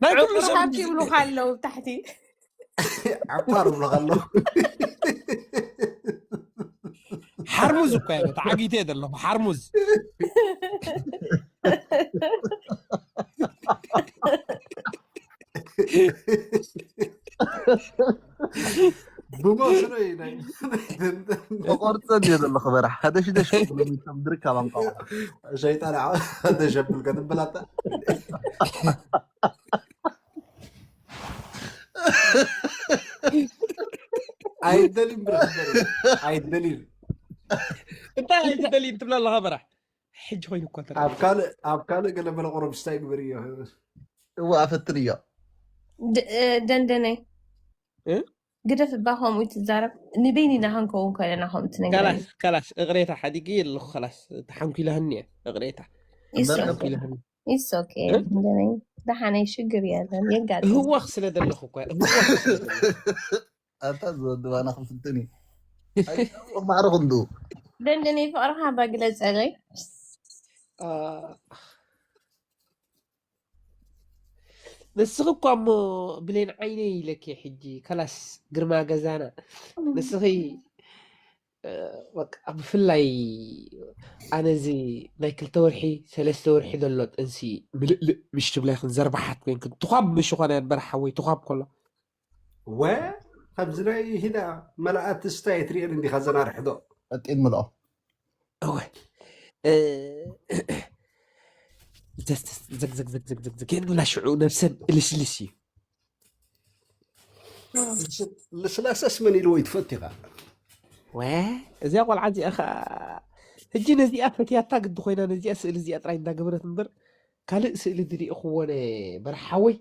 ናይ ኩሉ ሰብ ዕቁርሃት ይብሉኻ ኣለዉ ታሕቲ። ዓፋር ብሎ ከሎ ሓርሙዝ እኮ እየ ተዓጊተ ዘለኹ። ሓርሙዝ ብመስሎ እዩ ናይ ተቆርፀ እንዲዮ ዘለኹ በራሕ ሓደ ሽደሽ ክብሉ ሚቶም ድርካ ባንቋ ሸይጣን ተሸብል ከትብላታ ኣይደልን ብረ ኣይደልን እንታይ ኣይትደልይ ትብላ ኣለኻ በራሕ? ሕጂ ኮይኑ እኳ ተራ ኣብ ካልእ ኣብ ካልእ ገለ መለ ቁሩብ ስታይ ግበር እዩ እወ ኣፈትን እዮ ድ- እ፣ ደንደነይ እ? ግደፍ እባ ከምኡ ትዛረብ። ንበይኒና ክንከውን ከለና ከምኡ ትነግረኒ። ካላስ ካላስ እቕሬታ ሓዲጊ ኣለኹ። ካላስ ተሓንኩ ኢላህኒ እየ እቕሬታ It's እምበር okay. ተሓንኩ ኢላህኒ It's okay። ደንደነይ ደሓነይ ሽግር የለን የጋጥም። እህዋኽ ስለ ዘለኹ እኳ እህዋኽ ስለ ዘለኹ ኣታ ዝወድባና ክፍትን እዩ ማዕረ ክንዱ ደንደነይ ፍቕርኻ እባ ግለፀለይ። ኣ፣ ንስኺ እኳ እሞ ብሌን ዓይነይ ኢለኪ ሕጂ ከላስ ግርማ ገዛና ንስኺ እ፣ በቃ ብፍላይ ኣነ እዚ ናይ ክልተ ወርሒ ሰለስተ ወርሒ ዘሎ ጥንሲ ምልእልእ ምሽ ትብላይ ክንዘርባሓት ኮይንክን ትኳብ ምሽ ኾነ በርሓ ወይ ትኳብ ከሎ ወ ከምዚ ናይ ሂዳ መላእቲ ስታይ ትሪእን እንዲኻ ዘናርሕዶ ቀጢን ምልኦ እወ እ፣ ዘግዘግዘግዘግዘግዘግ የንብላ ሽዑ ነብሰን እልስልስ እዩ ልስላሰስ መን ኢልዎ ይትፈት ኢኻ ወ እዚኣ ቆልዓ እዚኣ ከዓ ሕጂ ነዚኣ ፈትያታ ግዲ ኮይና ነዚኣ ስእሊ እዚኣ ጥራይ እንዳገበረት እምበር ካልእ ስእሊ ድሪእኽዎነ በርሓወይ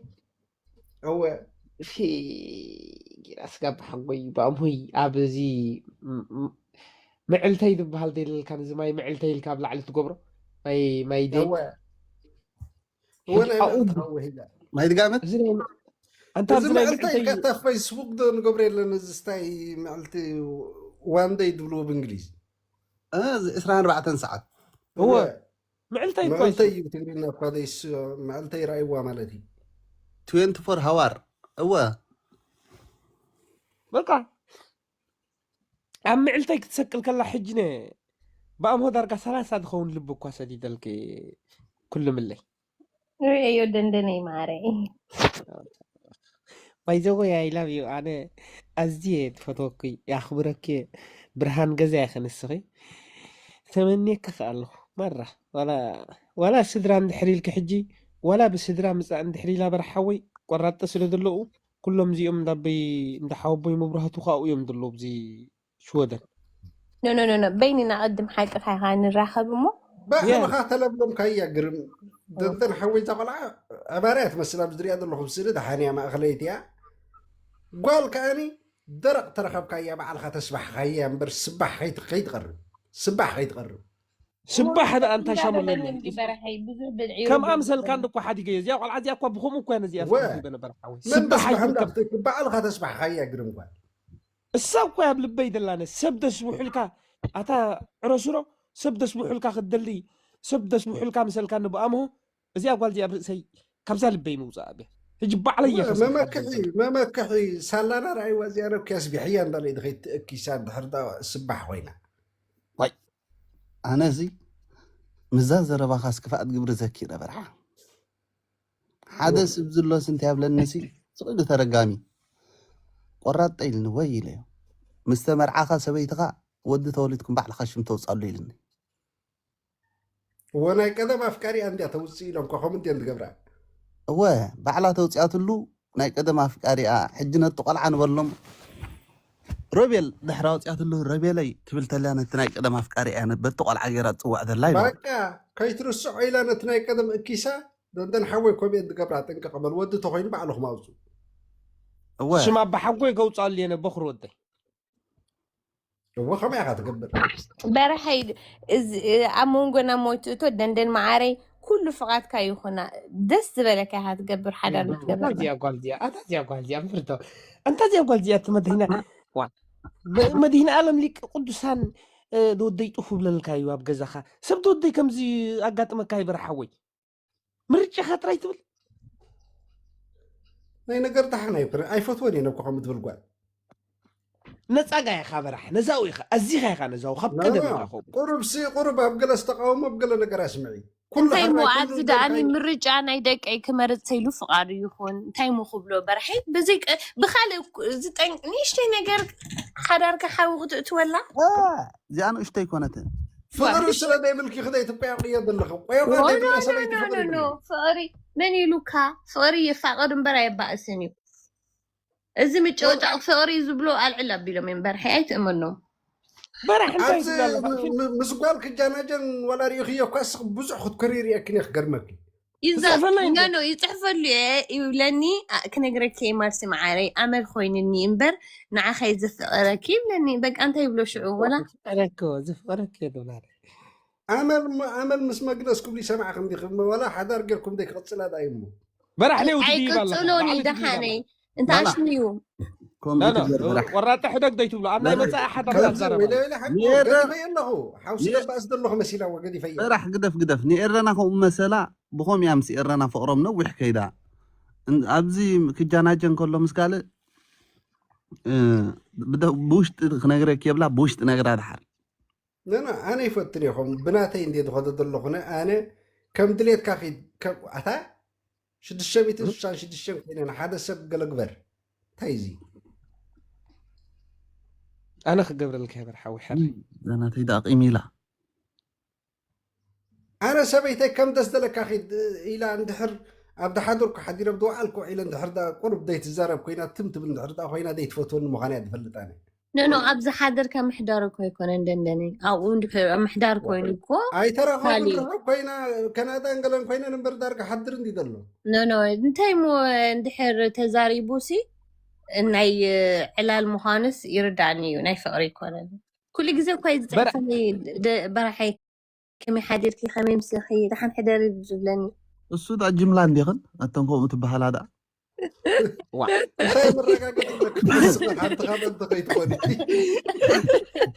እወ ፊ ጊራ ስጋ ብሓጎይ ባእሙይ ኣብዚ ም- ም- ምዕልተይ ዝበሃል ደልልካ ነዚ ማይ ምዕልተይ ኢልካ ኣብ ላዕሊ ትገብሮ ማይ ማይ ዴ እወ እወ ናይ ኣኡ- ምዕልቲ ሓወ ሂዳ ናይ ድጋመት እዚ ናይ- ኣንታ እዚ ኣብዚ ናይ ምዕልተይ ምዕልተይ ከታ ፌስቡክ ዶ ንገብረ የለን እዚ ስታይ ምዕልቲ ዋን ደይ ድብልዎ ብእንግሊዝ ዕስራን ኣርባዕተን ሰዓት እወ ምዕልተይ እኮ ምዕልተይ እዩ። እዩ ብትግርኛ እኳ ዘይስ ምዕልተይ ረኣይዋ ማለት እዩ ትዌንቲ ፎር ሃዋር እወ በቃ ኣብ ምዕልተይ ክትሰቅል ከላ ሕጂ ነ ብኣምሆ ዳርጋ ሰላሳ ዝኸውን ልቢ እኳ ሰዲደልኪ ኩሉ ምለይ ርእዮ ደንደነይ ማረይ። ባይዘወይ ኣይ ላቭ ዩ ኣነ ኣዝየ ትፈትወኪ የኽብረኪ ብርሃን ገዛ ኢኺ ንስኺ ተመንየኪ ከኣ ኣለኹ ማራ ዋላ ዋላ ስድራ እንድሕር ኢልኪ ሕጂ ዋላ ብስድራ ምጻእ እንድሕር ኢላ በርሓወይ ቆራጠ ስለ ዘለዉ ኩሎም እዚኦም እንዳበይ እንዳሓወቦይ መብራህቱ ካብኡ እዮም ዘለዉ ኣብዚ ሽወደን ኖ ኖ ኖ ኖ በይንና ቅድም ሓቅኻ ኢኻ ንራኸብ እሞ ባዕልኻ ተለብለምካያ ግርም ደንደን ሓወይ እዛ ቆልዓ ዕባርያ ትመስል ኣብ ዝሪኣ ዘለኹ ስእሊ ደሓንያ ማእኸለይቲ እያ ጓል ከኣኒ ደረቕ ተረኸብካያ ባዕልኻ ተስባሕካያ እምበር ስባሕ ከይት- ከይትቐርብ ስባሕ ከይትቐርብ ስባሕ ደኣ እንታይ ሻሙለኒ በረሐይ ብዙሕ ብልዒ ከም ኣምሰልካ እንድኳ ሓዲገ እዚኣ ቆልዓ እዚኣ እኳ ብኸምኡ እኳ ነዚኣ ወ- ስባሕ ይበነበረ ሓወይ መን ስባሕ ተስባሕ ኣይትርከብ እንዳፍትክ ባዕልኻ ተስባሕካያ ግርም ጓል እሳ እኮ ኣብ ልበይ ደላነ ሰብ ደስብሑልካ ኣታ ዕረስሮ ሰብ ደስብሑልካ ክትደሊ ሰብ ደስብሑልካ ምሰልካ ንብኣምሆ እዚኣ ጓል እዚኣ ኣብ ርእሰይ ካብዛ ልበይ ምውፃእ ኣብያ ሕጂ ባዕለይ እየ ከስብሓ መመክሒ ዝብል። መመክሒ ሳላና ረኣይዋ እዚኣ ረብኪ ኣስቢሕያ እንዳለ ድኸይት ትእኪሳ እንድሕር ዳ ስባሕ ኮይና ኣነ እዚ ምዛ ዘረባኻስ ክፍኣት ግብሪ ዘኪረ በርሓ ሓደ ስብ ዝሎስ እንታይ ኣብለኒ ሲ ስቕ ኢሉ ተረጋሚ ቆራጠ ኢልኒ ወይ ኢለዮ ምስ ተመርዓኻ ሰበይትኻ ወዲ ተወሊድኩም ባዕልኻ ሽም ተውፅኣሉ ኢልኒ እወ ናይ ቀደም ኣፍቃሪኣ እንድያ ተውፅእ ኢሎም ኮኸምንት እየን ዝገብራ እወ ባዕላ ተውፅኣትሉ ናይ ቀደም ኣፍቃሪኣ ሕጂ ነቲ ቆልዓ ንበሎም ሮቤል ድሕራ ወፅኣትሉ ሮቤለይ ትብል ተላ ነቲ ናይ ቀደም ኣፍቃሪኣ በቲ ቆልዓ ገይራ ትፅዋዕ ዘላ ይበል በቃ ከይትርስዖ ኢላ ነቲ ናይ ቀደም እኪሳ ደንደን ሓወይ ኮሜንት ዝገብራ ጥንቅቕ በል ወዲ ተኮይኑ ባዕልኹም ኣውፁ እወ ሽም ኣባሓጎይ ገውፃሉ የነ በኹር ወደይ እወ ከመይ ኢኻ ትገብር በረሐይ እዚ ኣብ መንጎና ሞይቱ እቶ ደንደን መዓረይ ኩሉ ፍቓድካ ይኹና ደስ ዝበለካ ኢኻ ትገብር ሓዳር ኣታ ትገብር እዚኣ ጓል እዚኣ ኣታ እዚኣ ጓል እዚኣ ምፍርቶ ኣንታ እዚኣ ጓል እዚኣ ትመድህና ዋ መ- መድህን ኣለም ሊቅ ቅዱሳን እ፣ ደወደይ ጡፍ ብለልካ እዩ ኣብ ገዛኻ ሰብ ደወደይ ከምዚ ኣጋጥመካ ይበርሓወይ ምርጫኻ ጥራይ ትብል ናይ ነገር ደሓን ኣይኮነ ኣይፈትወን እየ ነብኩ ከም ትብል ጓል ነፃጋ ኢኻ በራሕ ነዛው ኢኻ ኣዚኻ ኢኻ ነዛው ካብ ቀደም ኢኻ ኸው ቁሩብ ሲ ቁሩብ ኣብ ገለ ዝተቃወሞ ኣብ ገለ ነገር ኣስምዒ ኩሉ እንታይ ሞ ሕራይ ኣብዚ ኩሉ ደኣኒ ደንታይ ምርጫ ናይ ደቀይ ክመርፅ ተይሉ ፍቃዱ ይኹን እንታይ ሞ ክብሎ በርሐይ ብዘይ ቀ- ብካልእ ኩ- እዚ ጠንቅ ንእሽተይ ነገር ሓዳርካ ሓዊ ክትእትወላ እዚኣ ንእሽቶ ኣይኮነትን ፍቅሪ ስለ ዘይብልኪ ክደይ ትቆያቆየ ዘለኺ ቆያቋ ኖ ኖ ዘይብላ ኖ ሰበይቲ ኖ ኖ ፍቅሪ ኖ ፍቅሪ መን ኢሉካ ፍቅሪ ይፋቀር እምበር ኣየባእስን እዩ እዚ ምጨወጫቅ ፍቅሪ እዩ ዝብሎ ኣልዕል ኣቢሎም እዮም በርሐይ ኣይትእመኖም በራሕ እንታይ ኣብዚ ትብላለኻ ም- ምስ ጓል ክጃናጀን ዋላ ሪኢኽዮ እኳ እስኺ ብዙሕ ክትኮሪ ሪአክን እየ ክገርመኪ ይዛ ትፅሕፈለይ እንዴ? ኖ ይፅሕፈሉ እየ ይብለኒ አ- ክነግረኪ እየ ማርሲ መዓረይ ኣመል ኮይንኒ እምበር ንዓኸይ ዘፍቀረኪ ይብለኒ በቃ እንታይ ይብሎ ሽዑ ወላ ዝፍቀረኪ ዝፍቀረኪ ይብላል ኣመል ሞ- ኣመል ምስ መግነዝ ክብሉ ይሰማዕ ከምዲ ክም ወላ ሓዳር ጌርኩም ደይ ክቕፅላ ዳይ እሞ በራሕ ሌው ትድይብ ኣለኻ ኣይቅፅሎን ባዕሉ እዩ ትድይብ ደሓነይ ኣለኻ እንተ ላላ ኣሽንዩ ከምኡ ላላ ትገር በራሕ ወራጣ ሕደግ ደይትብሎ ኣብ ናይ ላላ መፃኢ ሓዳር ከምዚ ኣዛረባ ወይለ ወይለ ሓቂ ንኤረ ገዲፈ ኣለኹ ሓውሲ ንኤ- ደባእስ ዘለኹ መሲላ ወ ገዲፈ እየ ገዲፈ ንኤረና ከምኡ መሰላ ብኸም እያ ምስ ኤረና ፍቕሮም ነዊሕ ከይዳ እን- ኣብዚ ክጃናጀን ከሎ ምስ ካልእ እ፣ ብደ- ብውሽጢ ክነግረክ የብላ ብውሽጢ ነግራ ድሓር ነና ኣነ ይፈትን እየ ከምኡ ብናተይ እንደ ዝኸደ ዘለኹነ ኣነ ከም ድሌትካ ኺድ ከም ኣታ ሽዱሽተ ሚእትን ሽዱሽተ ኮይነ ንሓደ ሰብ ገለ ግበር እንታይ እዚ ኣነ ክገብረልካ ይበር ሓዊ ሕር እዛ ናተይ ደኣ ቂም ኢላ ኣነ ሰበይተይ ከም ደስ ደለካ ኺድ ኢላ እንድሕር ኣብ ድሓደርኩ ሓዲረ ኣብ ዝወዓልኩ ውዒለ እንድሕር ደኣ ቁሩብ ደይትዛረብ ኮይና ትም ትብል እንድሕር ደኣ ኮይና ደይትፈትወኒ ምዃና እያ ዝፈልጥ ኣነ ኖ ኖ ኣብ ዝሓደርካ ምሕዳር እኮ ኣይኮነን ደንደነ ኣብኡ እንድሕር ኣብ ምሕዳር ኮይኑ እኮ ኣይተራኸብኩን ካልእ ርሑቕ ኮይና ከናዳን ገለን ኮይነን እምበር ዳርጋ ሓድር እንዲ ዘሎ ኖ ኖ እንታይ ሞ እንድሕር ተዛሪቡ ሲ ናይ ዕላል ምዃኑስ ይርዳእኒ እዩ ናይ ፍቅሪ ኣይኮነን ኩሉ ግዜ እኳ እዩ በራ ዝፅሕፈኒ ደ- በራሐይ ከመይ ሓዲርኪ ከመይ ምስኺ ደሓን ሕደሪ እዩ ዝብለኒ እሱ ዳ ጅምላ እንዲኽን ኣተን ከምኡ ትበሃላ ደኣ ዋ እንታይ መረጋገፂ ኣለካ ንስኻ ሓንቲ ካብ ኣንተ ከይትኾኒ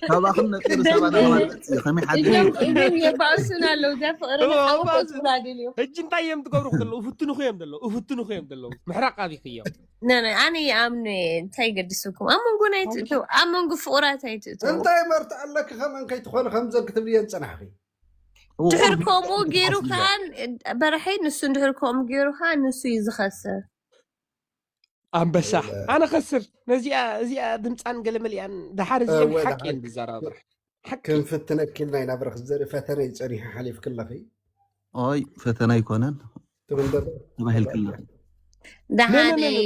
ካባኽን ነፂሩ ሰባ ደንደነ ናባል መፅእ ከመይ ሓዲርኪ እዞም ትኽኒ ኢዶም የባእሱን ኣለዉ እዛ ፍቅሪ እዎ፣ ንሓወ ባእሱ። ከፅላ ደልዮም ሕጂ እንታይ እዮም ትገብሩ ከለዉ እፍትንኹ እዮም ዘለዉ እፍትንኹ እዮም ዘለዉ ምሕራቅ ኣቢኽዮም ነነ ኣነ ይኣምኑ እየ እንታይ ይገድስኩም ኣብ መንጎ ናይ ትእትው ኣብ መንጎ ፍቁራት ኣይትእትው እንታይ መርትዕ ኣለኪ ከመን ከይትኾኒ ከምዘን ክትብልየን ፀናሕኺ እዎ፣ ድሕር እዎ፣ ከምኡ ገይሩ ሓስያ። ከዓ በርሐይ ንሱ ድሕር ከምኡ ገይሩ ከዓ ንሱ እዩ ዝኸስር ኣንበሳ ኣነ ኸስር ነዚኣ እዚኣ ድምፃን ገለመሊኣን ደሓር እዚኦም እወ፣ ሓቂ ደሓር። እየን ዝዘራረባ ሓቂ ክንፍትነኪ ኢልና ኢና ብረኽ ዘርኢ ፈተነ ይፀኒሑ ሓሊፍኪ ኣለኺ ኦይ ፈተና ይኮነን ትብል ዘሎ ተባሂልክላ ደሓነይ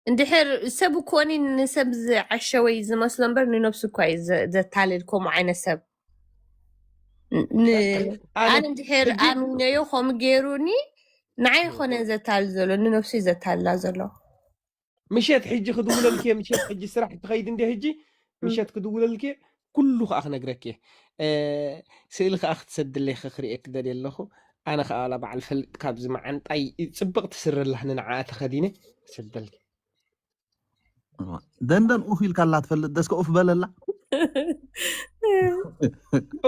እንድሕር ሰብ እኮኒ ንሰብ ዝዓሸወ እዩ ዝመስሎ እምበር ንነብሱ እኳ እዩ ዘ- ዘታልል ከምኡ ዓይነት ሰብ ን- ን- ኣነ ኣነ እንድሕር ሕጂ ኣሚነዮ ከምኡ ገይሩኒ ንዓይ ይኮነን ዘታልል ዘሎ ንነብሱ እዩ ዘታልላ ዘሎ ምሸት ሕጂ ክድውለልክ እየ፣ ምሸት ሕጂ ስራሕ ክኸይድ እንደ ሕጂ ምሸት ክድውለልክ እየ፣ ኩሉ ከዓ ክነግረክ እየ። እ፣ ስእሊ ከዓ ክትሰድለይ ክርእየክ ደልየ ኣለኹ። ኣነ ከዓ ዋላ በዓል ፈልጥ ካብዚ መዓንጣይ ፅብቕቲ ስረ ኣላ ንንዓኣ ተኸዲነ ክሰደልክ። ደንደን ኡፍ ኢልካላ ትፈልጥ ደስከ ኡፍ በለላ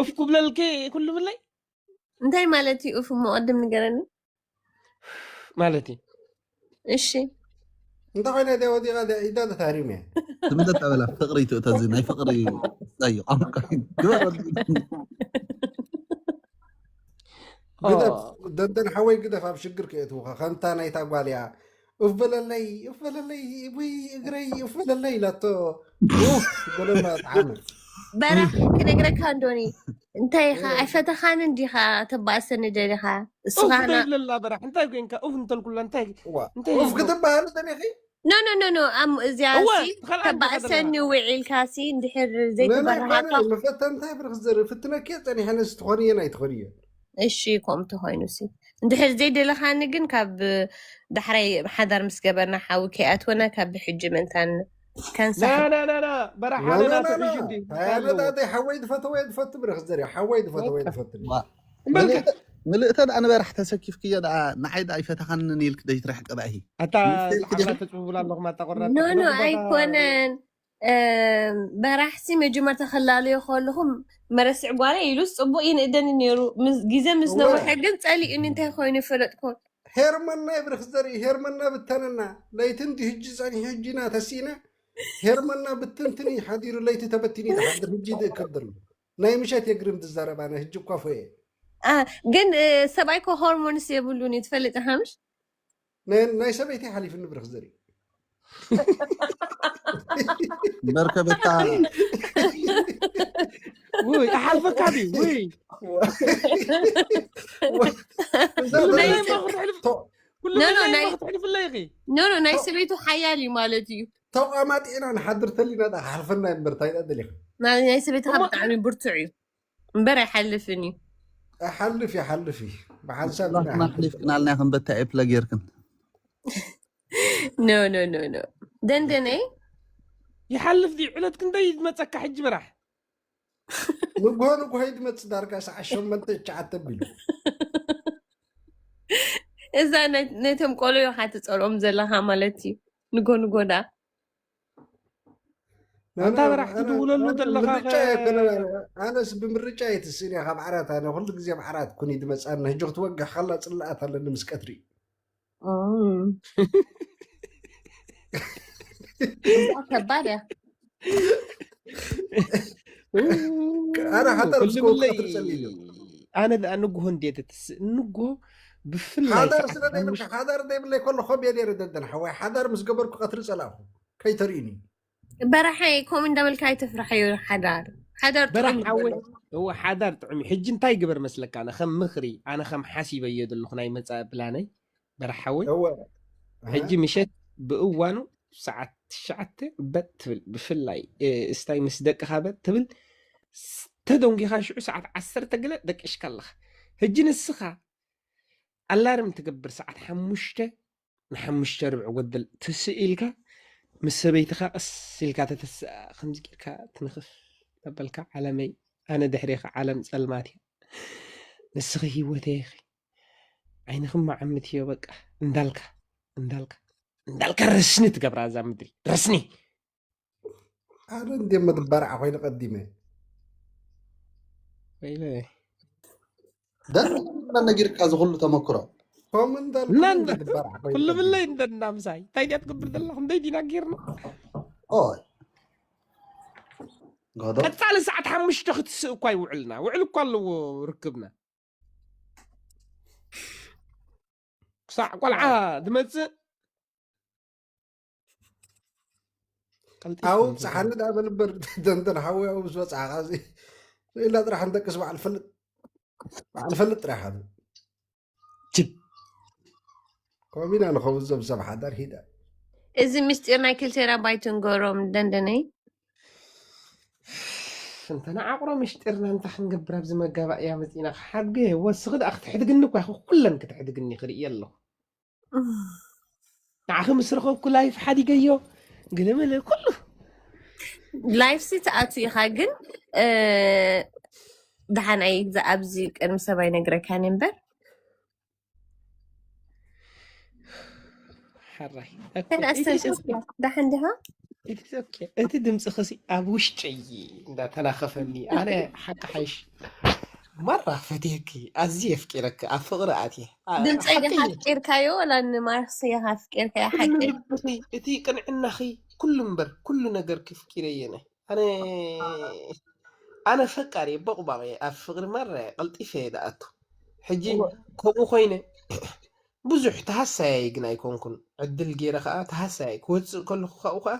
እፍ ክብለልክ ኩሉ ብለይ እንታይ ማለት እዩ እፍ እሞ ቅድም ንገረኒ ማለት እዩ። እሺ እንታይ ኮይነ እዚኣ ወዲቓ እዚኣ ኢዳ ተታሪም እየ ትምደት ኣበላ ፍቅሪ ትእተዚ ናይ ፍቅሪ እዩ ቋንቋ ግበረሉ ግደፍ ኦ፣ ደንደን ሓወይ ግደፍ ኣብ ሽግር ከየትውኻ ከምታ ናይታ ጓል እያ እፍ በለለይ እፍ በለለይ ውይ እግረይ እፍ በለለይ ኢላቶ ኡፍ በለላ ጣዕሚ በራ ክነግረካ እንዶኒ እንታይ ኢኻ ኣይፈተኻንን ዲኻ ተባእሰኒ ደሊኻ ኡፍ እስኻና እንታይ ይብለላ በራሕ እንታይ ኮይንካ ኡፍ እንተልኩላ እንታይ እዋ፣ እንታይ ኡፍ ይብሎ? ክትበሃል ደሊኺ ኖ ኖ ኖ ኖ ኣም እዚኣ እወ ሲ ተኸልኣን ተባእሰኒ ተኸደና ውዒልካ ሲ እንድሕር ነነ ዘይተበራሃካ ኮነ መፈተንታይ ብርክ ዘርኢ ፍትነኪ ጸኒሐ ነስ ትኾንየን ኣይትኾንየን እሺ ከምኡ ተኮይኑ ሲ እንድሕር ዘይደለኻኒ ግን ካብ ዳሕራይ ሓዳር ምስ ገበርና ሓዊ ከይኣትወና ካብ ብሕጂ ምእንታን ከንሳሕ ናናናና በራሕ ሓደ ናቱ ሕጂ እንዲ ታያነዳተይ ሓወይ ዝፈተወ ዝፈቱ ብርክ ዘርኢ ሓወይ ዝፈተወ ዝፈቱ በልካ ምልእተ ደኣ ንበራሕ ተሰኪፍክዮ ደኣ ንዓይ ደኣ ይፈተኻንን ኢልክ ደይትረሕቂ ደኣ እሂ ኣታ ምስተልክ ዓብላ ዲኺ ተፅብብላ ኣለኹም ኣታ ቆራጥ ኖ ኖ ክነግሩ በታ ኣይኮነን እም፣ በራሕሲ መጀመርታ ከላለዮ ከለኹም መረስዕ ጓለ ኢሉስ ፅቡቅ ይንእደኒ ነይሩ ምስ- ግዜ ምስ እወ። ነውሐ ግን ፀሊኡኒ እንታይ ኮይኑ ይፈለጥኩ ሄርመና ይብርኽ ዘርኢ፣ ሄርመና ብተነና። ለይቲ እንዲ ህጂ ጸኒሑ ህጂ ኢና ተሲእና። ሄርመና ብትንትን እዩ ሓዲሩ፣ ለይቲ ተበቲኑ ይሓድር፣ ህጂ ይእከብ ዘሎ። ናይ ምሸት የግርም ትዛረብ፣ ኣነ ህጂ እኳ ፎየ። ግን ሰብኣይ ኮ ሆርሞንስ የብሉን እዩ፣ ትፈልጥ ሓምሽ? ናይ ሰበይቲ ሓሊፍኒ ብርኽ ዘርኢ። በርከበታ ውይ ኣሓልፈካ ድዩ ውይ ክትሕልፍለይ ኢኺ ኖ ኖ ናይ ሰበይቱ ሓያል እዩ ማለት እዩ። ተቋማጢዕና ንሓድር ተሊና ዳ ሓልፈና እምበር እንታይ ደሊኻ? ናይ ሰበይትኻ ብጣዕሚ ብርቱዕ እዩ። እምበር ኣይሓልፍን እዩ። ሓልፍ ይሓልፍ እዩ። ብሓንሳብ ኢና ላትና ሓሊፍክናልና ኢኽን በታ ኤፕለ ጌርክን ኖ ኖ ኖ ኖ ደንደነይ ይሓልፍ ድዩ ዕለት ክንደይ ዝመፀካ ሕጂ በራሕ ንግሆ ንግሆ ይትመፅእ ዳርጋ ሰዓት ሸመንተ ትሽዓተ ቢሉ እዛ ናይ- ነቶም ቆልዑ ኢኻ ትፀልኦም ዘለኻ ማለት እዩ። ንጎ ንጎ ዳ ኣንታ በራሕ ትድውለሉ ዘለኻ ምርጫ የኮነ ኣነስ ብምርጫ እየ ትስእን እያ ካብ ዓራት ኣነ ኩሉ ግዜ ኣብ ዓራት ኩን እዩ ዝመፅኣና ሕጂ ክትወግሕ ከላ ፅላኣት ኣለኒ ምስ ቀትሪ እም። እዛ ከባድ እያ። ኣነ ሓዳር ምስ ክልብለይ ቀትሪ ፀሊሉ ኣነ ደኣ ንጉሆ እንዴት ትስእ ንጉሆ ብፍላይ ሓዳር ሰዓት ስለ ዘይብልካ ሓዳር ዘይብለይ ከሎ ከምየ ነይረ ደደን ሓወይ ሓዳር ምስ ገበርኩ ቀትሪ ፀላእኹ ከይተርእዩኒ በረሓይ ከምኡ እንዳበልካ ኣይተፍርሓዮ። ሓዳር ሓዳር ጥዑም በራሕ ሓወይ ይበሎ። እወ ሓዳር ጥዑም እዩ። ሕጂ እንታይ ግበር መስለካ ኣነ ከም ምኽሪ ኣነ ከም ሓሲበዮ ዘለኹ ናይ መፃኢ ፕላነይ በራሕ ሓወይ እወ ሕጂ ምሸት ብእዋኑ ሰዓት ትሽዓተ በጥ ትብል ብፍላይ እ፣ እስታይ ምስ ደቅኻ በጥ ትብል ስ- ተደንጊኻ ሽዑ ሰዓት ዓሰርተ ገለ ደቂሽካ ኣለኻ። ሕጂ ንስኻ ኣላርም ትገብር ሰዓት ሓሙሽተ ንሓሙሽተ ርብዒ ጎደል ትስእ ኢልካ ምስ ሰበይትኻ ቀስ ኢልካ ተተስኣ ከምዚ ጌርካ ትንኽፍ ተበልካ ዓለመይ ኣነ ድሕሬኻ ዓለም ጸልማት እያ ንስኺ ህይወተይ ኢኺ ዓይንኺ ማዓምት እዮ በቃ እንዳልካ እንዳልካ እንዳልካ ረስኒ ትገብራ እዛ ምድሪ ረስኒ ኣነ እንደ ምድበርዓ ኮይኑ ቀዲመ ወይለ ደን ነጊርካ ዝኩሉ ተመክሮ ከምኡ እንዳልኩ እናንዳ- ምድበርዓ ኮይኑ ኩሉ ቀዲመ። ብለይ እንደና ምሳይ እንታይ ድያ ትገብር ዘለኹ እንደይ ዲና ጌርና ኦይ ጎዶ ቀፃሊ ሰዓት ሓሙሽተ ክትስእ እኳ ይውዕልና ውዕል እኳ ኣለዎ ርክብና ክሳዕ ቆልዓ ዝመፅእ ቀልጢፍኩም ኣብኡ ብፅሓኒ ዳ በልበር ደንደን ሓወይ ኣብኡ ምስ በፅሓ ካዚ ኢላ ጥራሕ ንደቅስ በዓል ፈልጥ በዓል ፈልጥ ጥራሕ ኢኻ ትብል። ጅብ ከምኡ ኢና ንኸውን እዞም ሰብ ሓዳር ሂዳ እዚ ምስጢር ናይ ክልቴና ባይትንገሮም ደንደነይ እንተ ንዓቕሮ ምሽጢርና እንታይ ክንገብር ኣብዚ መጋባእያ መፂና ክሓድገ ወስኺ ደኣ ክትሕድግኒ እኳ ኢኹ ኩለን ክትሕድግኒ ክርኢ ኣለኹ ንዓኺ ምስ ረኸብኩ ላይፍ ሓዲገዮ ግልምል ኩሉ ላይፍ ሲ ትኣቱ ኢኻ ግን እ፣ ደሓን ኣይ ኣብዚ ቅድሚ ሰብ ኣይነግረካን እምበር ሓራይ ተዳስተንተስያ ደሓን ድኻ እቲ ድምፂ ኸሲ ኣብ ውሽጢ እንዳተናኸፈኒ ኣነ ሓቂ ሓይሽ ማራ ፈትየኪ ኣዝየ የፍቂረኪ ኣብ ፍቕሪ ኣትየ ድምፀይ ዲኻ ኣፍቂርካዮ ወላ ንማርክስ ኢኻ ኣፍቂርካዮ ሓቂ እቲ ቅንዕናኺ ኩሉ እምበር ኩሉ ነገር ክፍቂረየነ ኣነ ኣነ ፈቃሪ በቑባቕ እየ ኣብ ፍቕሪ ማራ እየ ቀልጢፈ እየ ደኣቱ ሕጂ ከምኡ ኮይነ ብዙሕ ተሃሳያይ ግን ኣይኮንኩን ዕድል ገይረ ከዓ ተሃሳያይ ክወፅእ ከለኩ ካብኡ ከዓ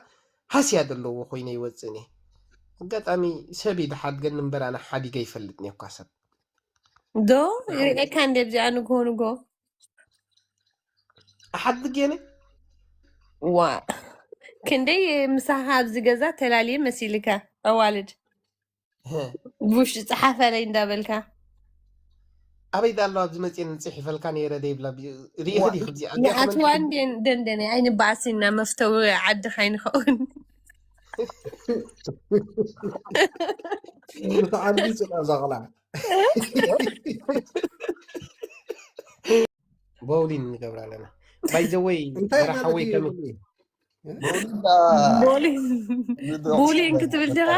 ሃስያ ዘለዎ ኮይነ ይወፅእን እየ ኣጋጣሚ ሰብ እዩ ዝሓድገኒ እምበር ኣነ ሓዲገ ይፈልጥን እየ እኳ ሰብ ዶ ርእካ እንደ ብዚኣ ንግሆ ንግሆ ኣሓድግ እየ ዋ ክንደይ ምሳኻ ኣብዚ ገዛ ተላልየ መሲልካ ኣዋልድ ብውሽጢ ፀሓፈለይ እንዳበልካ ኣበይ ዳ ኣለዋ ኣብዚ መፅኤ ንፅሒፈልካ ነይረ ደይብላ ሪኢኺ ዲኺ እዚኣ ንኣትዋን ደንደነ ኣይንበኣሲና መፍተዊ ዓዲ ካይንኸውን ተዓዲ ፅላ ዛቕላ ቦውሊን ንገብር ኣለና ባይዘወይ እንታይ በረሓወይ ማለት እዩ ከመይ ብሊ? ቦሊን ቦሊን ክትብል ድኻ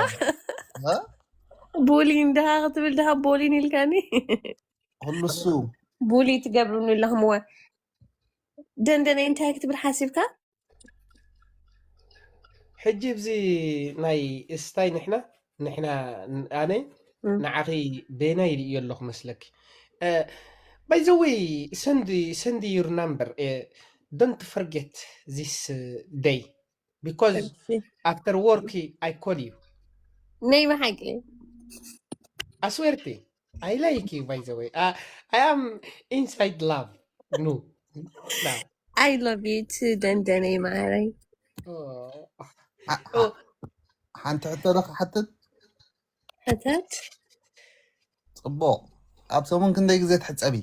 ቦሊን ድኻ ክትብል ድኻ ቦሊን ኢልካኒ ሁሉ እሱ ቡሊ ትገብሩኒ ኣለኹም እወ ደንደነይ እንታይ ክትብል ሓሲብካ? ሕጂ ብዚ ናይ እስታይ ንሕና ንሕና ኣነ ንዓኺ ቤና ይርእዮ ኣለኹ መስለኪ። By the way, send send your number. Don't forget this day, because after work I call you. ናይ ብሓቂ I swear to you, I like you, by the way. Uh, I am inside love. No. Now. I love you too ደንደነይ ማዕረይ። Oh. ሓንቲ ሕቶ ዶ ክሓትት? ሕተት ጽቡቕ። ኣብ ሰሙን ክንደይ ግዜ ትሕጸቢ?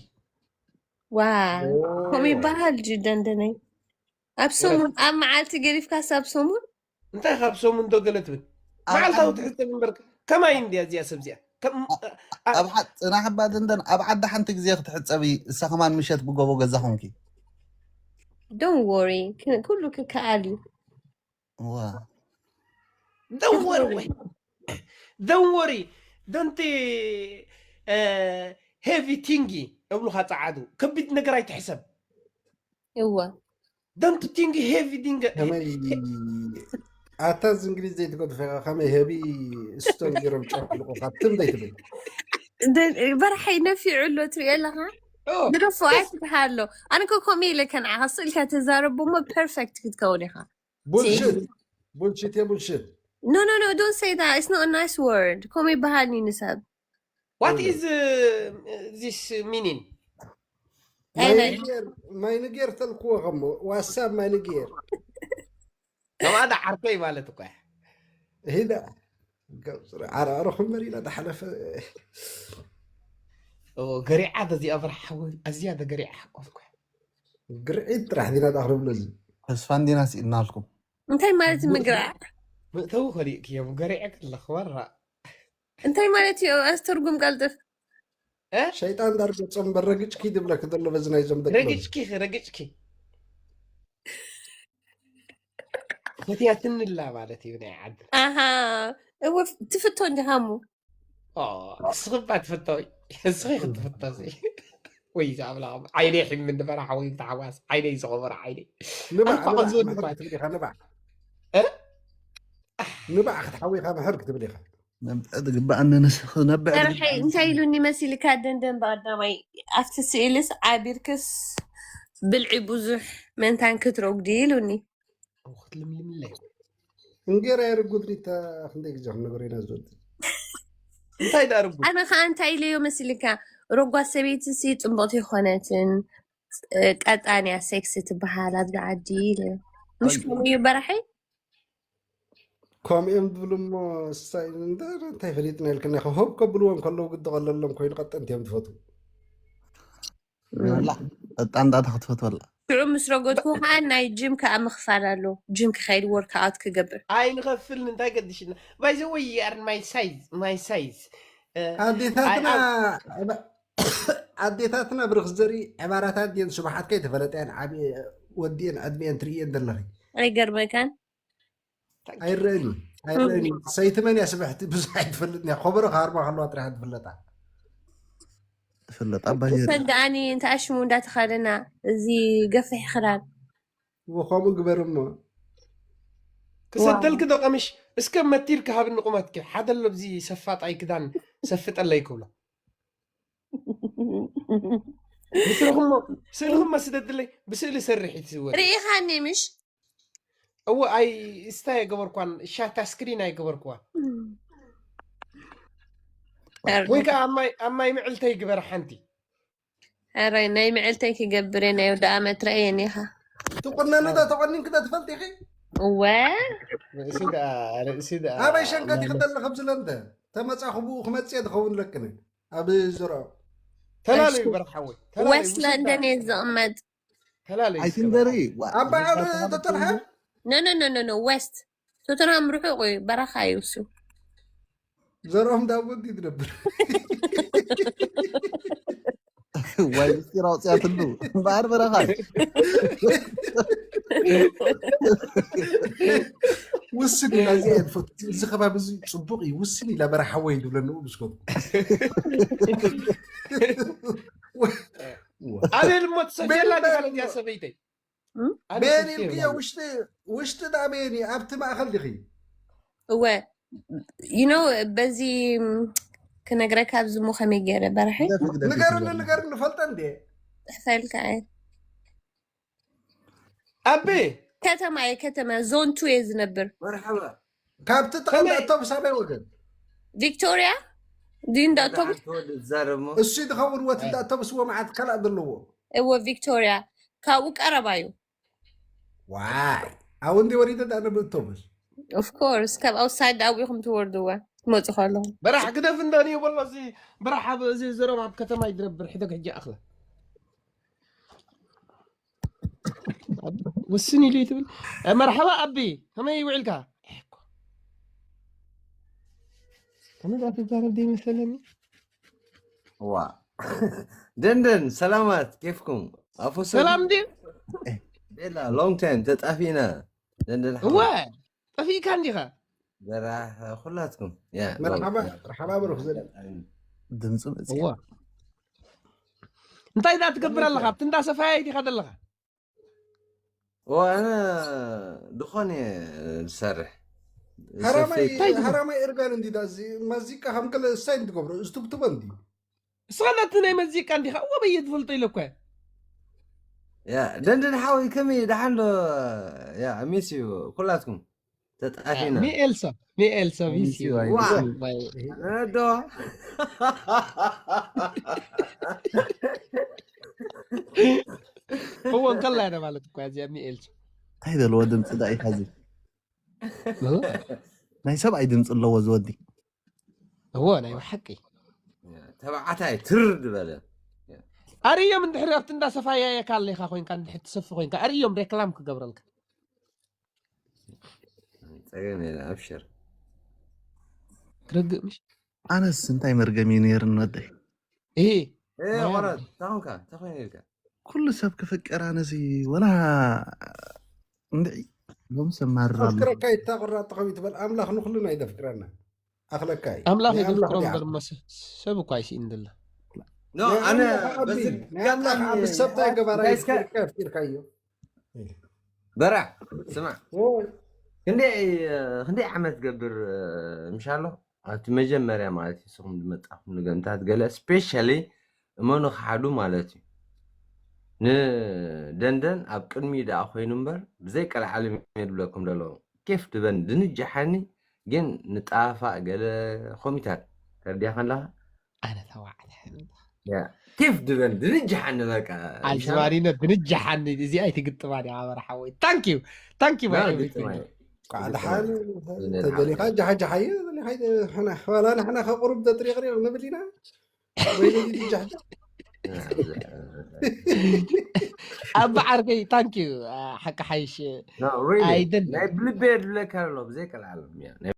ዋው፣ ከምኡ ይበሃል ድዩ ደንደነይ? ኣብ ሰሙን፣ ኣብ መዓልቲ ገዲፍካስ ኣብ ሰሙን? እንታይ ካብ ሰሙን ዶ ገለ ትብል? ኣብ መዓልታዊ ዓዲ- ትሕጸብ እምበር ከማይ እንድያ እዚኣ ሰብ እዚኣ። ከም ኣብ ሓ- ጽናሕ እባ ደንደን፣ ኣብ ዓዲ ሓንቲ ግዜ ክትሕጸቢ፣ እሳ ከማን ምሸት ብጎቦ ገዛ ኮንኪ። Don't worry፣ ክ- ኩሉ ክከኣል እዩ። ዋ Don't worry. Don't worry. Don't uh, heavy thingy እብሉኻ ጸዓዱ። ከቢድ ነገር ኣይትሕሰብ። እወ Don't think heavy thing. ከመይ ኣታ እዚ እንግሊዝ ዘይትገድፈ ኢኻ ከመይ ሄቢ ስቶን ገይሮም ጨርቂ ልቆ ካብ ትም ዘይትብል ደ- በርሐይ ነፊዑ ኣሎ ትሪኦ ኣለኻ። Oh, ግደፎ ኣይትብሃል ኣሎ። ኣነ እኮ ከምኡ ኢለ ከንዓኻ ስእልካ ተዛረቦ እሞ ፐርፌክት ክትከውን ኢኻ። ቡልሽት ቡልሽት የቡልሽት No, no, no, don't say that. It's not a nice word. ከምኡ ይበሃል እዩ ንሰብ። What is uh, this meaning? ኣይ፣ ናይ- ማይንጌር ማይንጌር ተልክዎ ከሞ ዋሳብ ማይንጌር ከማዳ ዓርከይ ማለት እኮ እያ። ሂዳ ዓራዕሮ ክመር ኢላ ዝሓለፈ ኦ፣ ገሪዓ ተዚኣ በርሓ ሓወይ፣ ኣዝያ ተገሪዓ ሓቆፍኩ። ግርዒት ጥራሕ ዲና ተቕርብሉ እዚ ተስፋ እንዲና ስኢልናልኩም። እንታይ ማለት እዩ ምግርዓዕ? መእተዊ ከሊእክዮም ገሪዐ ከለኽ ወራ። እንታይ ማለት እዩ? ኣስተርጉም ቀልጥፍ። ሸይጣን ዳር ገጾም በረግጭኪ ድብለክ ዘሎ በዚ ናይዞም ደቂ ረግጭኪ ረግጭኪ ፈትያትንላ ማለት እዩ ናይ ዓዲ። ኣሃ፣ እወ፣ ትፍቶ እንዲኻ እሞ። ኦ፣ እስኺ እባ ትፍቶ፣ እስኺ ክትፍቶ ሲ። ወይ ዛብላ ዓይነይ ሒም እንድበራ ሓወይ ተሓዋስ ዓይነይ ዝኸበረ ዓይነይ። ንባዕ ኣንኳዕ ንባዕ ዝወድ ምሕር ማለት ክትብል ኢኻ ንባዕ እ? ንባዕ ክትሓዊ ኢኻ ምሕር ክትብል ኢኻ ነብዕ ዝግበኣኒ ንስ- ነብዕ በርሐይ እንታይ ኢሉኒ መሲልካ ደንደን ብቐዳማይ ኣብቲ ስእልስ ዓቢርክስ ብልዒ ብዙሕ መንታን ክትረጉዲ ኢሉኒ። ክትልምልምለይ እንጌራ የርጉድ ሪታ ክንደይ ግዜ ክንነገሮ ኢና ዝወድ እንታይ ዳርጉ ኣነ ከዓ እንታይ ኢለዮ መሲልካ ረጓ ሰበይቲ ሲ ፅቡቕቲ ይኮነትን ቀጣንያ ሴክስ ትበሃል ኣብዚ ዓዲ ኢለዮ። ምሽ ከምኡ እዩ በርሐይ። ከምኡ እዮም ዝብሉ እሞ ስታይ እንደ እንታይ ፈሊጥና ኢልክና ኢኻ ሆብ ከብልዎም ከለዉ ግዲ ቀለሎም ኮይኑ ቀጠንቲ እዮም ዝፈትዉ ወላ ቀጣን ዳታ ክትፈትወላ ሽዑ ምስ ረገድኩ ከዓ ናይ ጅም ከዓ ምኽፋል ኣሎ። ጅም ክኸይድ ወርክኣውት ክገብር። ኣይንኸፍልን እንታይ ገድሽና። By the way, you are my size, my size. ኣዴታትና ኣዴታትና ብርክ ዘርኢ ዕባራታት ድየን ስብሓት ከይተፈለጠ እየን ዓብየ ወዲኤን ዕድሚኤን ትርእየን ዘለኺ ኣይገርመካን? ኣይረእን እዩ ኣይረእን እዩ ሰይቲ መን እያ ስብሕቲ ብዙሕ ኣይትፈልጥን እያ ኮበሮ ክሃርማ ከለዋ ጥራሕ ትፍለጣ ትፍለጥ ኣባየር ሰን ደኣኒ እንተ ኣሽሙ እንዳተኸደና እዚ ገፊሕ ክዳን ወ ከምኡ ግበር እሞ ክሰደልክ ዶ ቀምሽ እስከ መቲር ክሃብኒ ቁመትኪ ሓደ ኣሎ ብዚ ሰፋጣይ ክዳን ሰፍጠለይ ክብሎ ምስልኹሞ ስእልኹሞ ስደድለይ ብስእሊ ሰርሕ ይትዝወር ርኢኻኒ ምሽ? እዎ ኣይ ስታይ ኣይገበርኳን ሻታ ስክሪን ኣይገበርክዋ ወይ ከዓ ኣብ ማይ- ኣብ ማይ ምዕልተይ ግበረ ሓንቲ ኧረ ናይ ምዕልተይ ክገብር እየ ናይ ወደ ኣመት ረእየኒ ኢኻ። ትቁነኒ ዶ ተቆኒንኪ ዶ ትፈልጢ ኢኺ እወ ርእሲ ደኣ ርእሲ ደኣ ኣበይ ሸንከት ይኽደል ከምዚ ለንደ ተመጻኹ ብኡ ክመጽእ እየ ዝኸውን ለቅነ ኣብ ዝረኦ ተላለዩ በርሓወይ ወስት ለንደን እየ ዝቕመጥ። ተላለዩ ኣይትንበሪ ዋ- ኣብ በዓል ተጠልሓ ኖ ኖ ኖ ኖ ኖ ወስት ቶተንሃም ርሑቕ እዩ በረኻ እዩ እሱ። ዘርኦም ዳቦ እንዲ ትነብር ዋይ ምስጢር ኣውፅያትሉ እምበኣር በረኻ እዩ። ውስን ኢላ እዚኣ እየ ዝፈቱ እዚ ከባቢ እዚ ፅቡቅ እዩ ውስን ኢላ በረሓወይ ዝብለንኡ ምስኮት ኣቤል እሞ ትሰፍየላ ዲኻ ነዚኣ ሰበይተይ ኣነ ቤኒ ስልኬ ኢልክዮ የብላን። ውሽጢ ውሽጢ ዳ ቤኒ ኣብቲ ማእኸል ዲኺ? እወ you know በዚ ም፣ ክነግረካ ኣብዚ ሞ ከመይ ገይረ በርሐ ግደፊ ግደፊ ንገርኒ ትበል። ንገርኒ ፈልጠ እንዴ? ጥሕፈልካ እየ። ኣቤ ከተማ እየ ከተማ ዞን ቱ እየ ዝነብር። መርሓባ ካብቲ ጥቕሚ ከመይ ኣቶብስ ኣበይ ወገን? ቪክቶሪያ ድዩ እንዳ ኣውቶቡስ? ተወልድ ትዛረብ ሞ እሱ ድኸውን ወቲ እንዳ ኣቶብስ እዎ መዓት ካልእ ኣለዎ። እወ ቪክቶሪያ ካብኡ ቀረባ እዩ። ዋይ ኣብ እንዲ ወሪደ ዳ ነብእቶብስ ኦፍኮርስ ካብ ኣውትሳይድ ኣብኡ ኢኹም ትወርድዋ ትመፁ ከለኹም። በራሕ ግደፍ እንዳ ንዩ በሎ እዚ በራሕ ኣብ እዚ ዘረባ ኣብ ከተማ ይድረብር ሕደግ ሕጂ ኣኽለ ውስን ኢሉ እዩ ትብል። እ፣ መርሓባ ኣቢ ከመይ ውዒልካ? ከመይ ዳ ትዛረብ ደይ መሰለኒ። ዋ ደንደን ሰላማት ኬፍኩም ኣፎ ሰ ሰላም ድዩ? ቤላ ሎንግ ታይም ተጣፊና ደንደን እወ ሓወይ ጠፊእካ እንዲኻ። በራሕ ኩላትኩም ያ መርሓባ ሎንግ መርሓባ ብሩክ ዘለ ድምፂ መፅእ እወ እንታይ ዳ ትገብር ኣለኻ? ኣብቲ እንዳ ሰፋያ ኢኻ ዘለኻ? ኦ ኣነ ድኾን እየ ዝሰርሕ ሃራማይ ሰፌት እንታይ ትብል? ሃራማይ እርጋን እንዲ ዳዚ ማዚቃ ከም ገለ ሳይን ትገብሮ እዝትብትቦ እንዲ እስኻ ዳ እቲ ናይ መዚቃ እንዲኻ እወ በየ ትፈልጦ ኢለ እኮ ያ ደንደን ሓወይ ከመይ ደሓን ዶ ያ ሚስ ዩ ኩላትኩም ተጣፊና ሚኤልሶ ሚኤልሶ ሚስ ሚስዩ ዋ ኣይመስል ዶ እወ እንከላ ኢና ማለት እኮ እዚኣ ሚኤልሶ እንታይ ዘለዎ ድምፂ ዳ ኢኻ እዚ ናይ ሰብኣይ ድምፂ ኣለዎ ዝወዲ እወ ናይ ብሓቂ ተባዕታይ ትር ዝበለ ኣርእዮም እንድሕሪ ኣብቲ እንዳ ሰፋያየካ ኣለኻ ኮይንካ እንድሕር ትሰፊ ኮይንካ ኣርእዮም ሬክላም ክገብረልካ ጸገም የለ ኣብሽር ክረግእ ምሽ ኣነስ እንታይ መርገም እዩ ነይርኒ ወደይ ይሄ ወረት ታኹንካ ተኾይኑ ኢልካ ኩሉ ሰብ ክፍቅር ኣነዚ ወላ እንድዒ ሎም ሰብ ማርር ኣሎ ኣፍቅረካ ይታቕራ ጠኸሚ ትበል ኣምላኽ ንኩልና ይደፍቅረና ኣኽለካ እዩ ኣምላኽ ናይ ኣምላኽ የፍቅሮ ዲኣ እምበር መሰ ሰብ እኳ ኣይስኢን ደላ ኖ ናይ ኣነ ኣምላኽ ኣቢ በዚ ናይ ኣምላኽ ኣጋጣሚ ኣብ ሰብ ታይ ገባራ እንታይ እስከ ይፍቅርካ ኣፍቂርካዮ በራ ስማዕ ወይ ክንደይ ክንደይ ዓመት ገብር ምሻሎ ኣብቲ መጀመርያ ማለት እዩ ንስኹም ዝመጣኹም ንገምታት ገለ ስፔሻሊ እመኑ ክሓዱ ማለት እዩ ንደንደን ኣብ ቅድሚ ደኣ ኮይኑ እምበር ብዘይ ቀልዓለም እየ ዝብለኩም ዘለኹ ኬፍ ድበን ድንጃሓኒ ግን ንጣፋእ ገለ ኮሚታት ተርዲያ ከለኻ ኣነ ተባዕታይ ያ ኬፍ ድበን ድንጃሓኒ በቃ ኣዝማሪነ ድንጃሓኒ እዚኣ ኣይትግጥማ ዲኻ በርሓወይ ታንኪዩ ታንኪዩ ና ማይ ግጥማ ኤቭሪቲንግ ቃዕ ደሓን ተደሊኻ ጃሓጃሓዮ ዋላ ንሕና ከቁሩብ ተጥሪቕሪቕ ንብል ኢና ወይ ጃሕጃ ኣብ ዓርከይ ታንኪዩ ሓቂ ሓይሽ No, really. ኣይደልን ናይ ብልቤ ድብለካ ኣሎ ብዘይ ቀልዓለም እያ ናይ